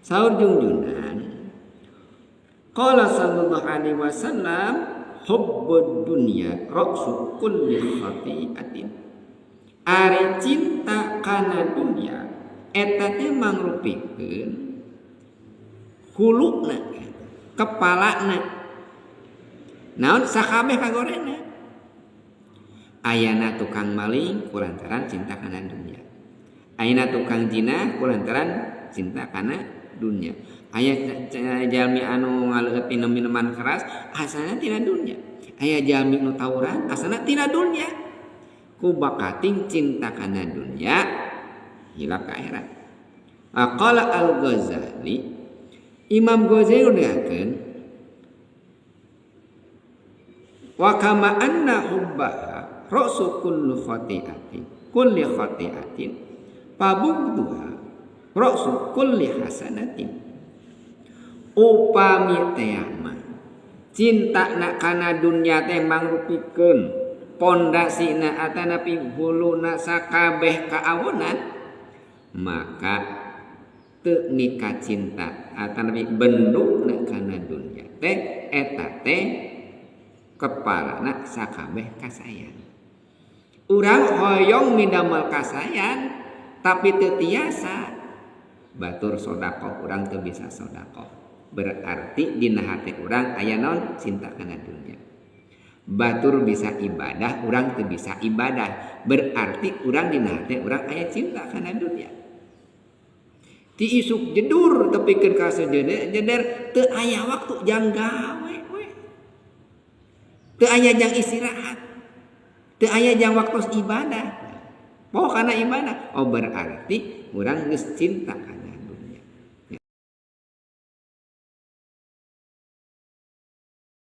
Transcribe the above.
Saur jungjunan, qala sallallahu alaihi wasallam, hubbud dunya ra'su kulli khati'atin. Ari cinta kana dunya eta teh mangrupikeun huluna, kepalana, naon sakabeh kagorena. Ayana tukang maling kulantaran cinta kana dunya, ayana tukang zina kulantaran cinta kana dunya, aya jalmi anu ngaleueut minum-minuman keras asalna tina dunya, aya jalmi nu tawuran asalna tina dunya. Ku bakating cinta kana dunya hilap ka akhirat. Qala Al-Ghazali, Imam Ghazali nuduhakeun, wa kama anna hubbaha ra'su kulli khati'atin, kulli khati'atin pabugduha ra'su kulli hasanatin. Upami teh mah cinta na kana dunya teh mangrupikeun pondasina atanapi huluna sakabeh kaawonan, maka teu mika cinta atanapi bendukna kana dunya teh eta teh kepalana sakabeh kasayan. Urang hoyong midamel kasayan tapi teu tiasa, batur sedekah urang teu bisa sedekah, berarti dina hate urang aya naon? Cinta kana dunya. Batur bisa ibadah, urang teu bisa ibadah, berarti urang dina hate urang aya cinta kana dunya. Ti isuk jedur tepikeun ka sejeder, teu aya waktu jang gawe we, teu aya jang istirahat, teu aya jang waktu ibadah. Oh, kana ibadah. Oh, berarti urang geus cinta